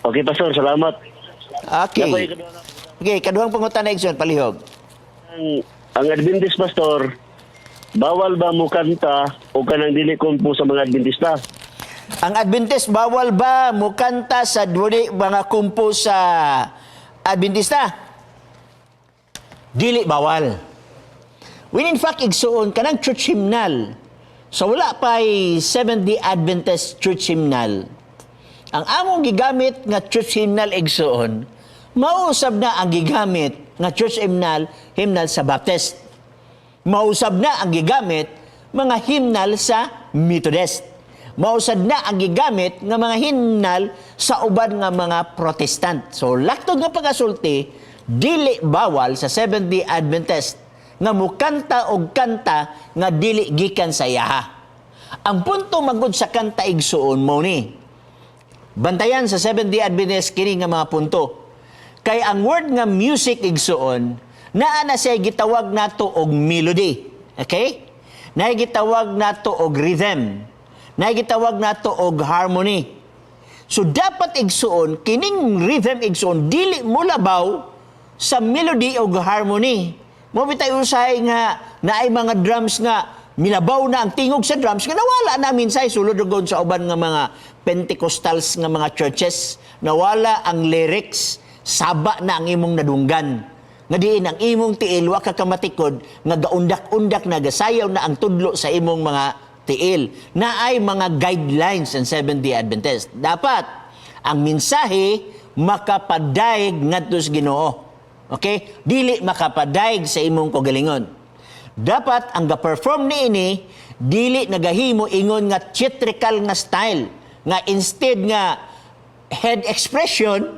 Okay, Pastor, salamat. Okay. Napoy kaduha. Okay, kaduhang pangutana, igsoon, palihog. Ang Adventist, Pastor, bawal ba mo kanta o kanang dili kumpo sa mga Adventista? Ang Adventist, bawal ba mukanta sa duli mga kumpo sa Adventista? Dili bawal. When in fact, igsuon, kanang church hymnal. So wala pa'y Seventh-day Adventist church hymnal. Ang among gigamit nga church hymnal, igsuon, mausab na ang gigamit nga church hymnal sa Baptist. Mausab na ang gigamit mga hymnal sa Methodist. Mausab na ang gigamit nga mga hymnal sa uban nga mga Protestant. So laktod nga pagasulti, dili bawal sa Seventh-day Adventist nga mukanta og kanta nga dili gikan sa iyaha. Ang punto magud sa kanta, igsuon, mo ni. Bantayan sa Seventh-day Adventist kini nga mga punto. Kay ang word nga music, igsuon, naa na siya gitawag nato og melody. Okay? Na gitawag nato og rhythm. Na gitawag nato og harmony. So dapat, igsuon, kining rhythm, igsuon, dili molabaw sa melody og harmony. Mo bitay usahay nga naay mga drums nga milabaw na ang tingog sa drums nga nawala namin sa sulod ug sa uban nga mga Pentecostals nga mga churches, nawala ang lyrics, saba na ang imong nadunggan nga diin ang imong tiil wa ka kamatikod nga gaundak-undak na, gasayaw na ang tudlo sa imong mga tiil. Naay mga guidelines ang Seventh-day Adventist. Dapat ang mensahe makapadayeg ngadto sa Ginoo, okay, dili makapadayeg sa imong kaugalingon. Dapat ang ga-perform niini dili nagahimo ingon nga theatrical nga style nga instead nga head expression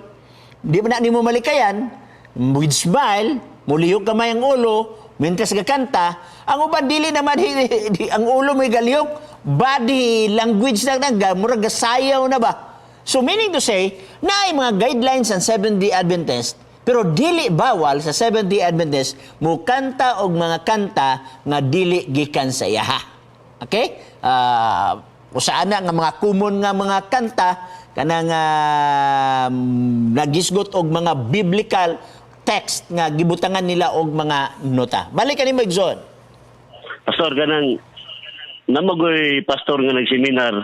di ba na nimo malikayan with smile, mulihok kamay ang ulo mientras gakanta ang uban. Dili naman ang ulo may galihok, body language na nang murag gasayaw na ba. So meaning to say, naay mga guidelines ang Seventh-day Adventist, pero dili bawal sa Seventh-day Adventist mukanta og mga kanta nga dili gikan sa iyaha. Okay? Usaan na nga mga common nga mga kanta kanang nagisgot og mga biblical text nga gibutangan nila og mga nota. Balik kanimo, igsoon. Pastor, kanang namagoy pastor nga nagseminar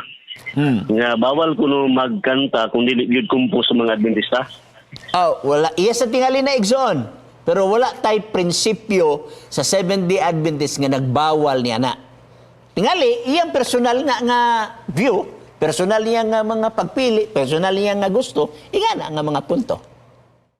nga bawal kuno magkanta kung dili gyud kumpo sa mga Adventista. Oh, wala. Iya sa tingali na, igsoon. Pero wala tay prinsipyo sa Seventh-day Adventist nga nagbawal niya na. Tingali, iyang personal nga nga view, personal niya nga mga pagpili, personal niya nga gusto, ingana nga mga punto.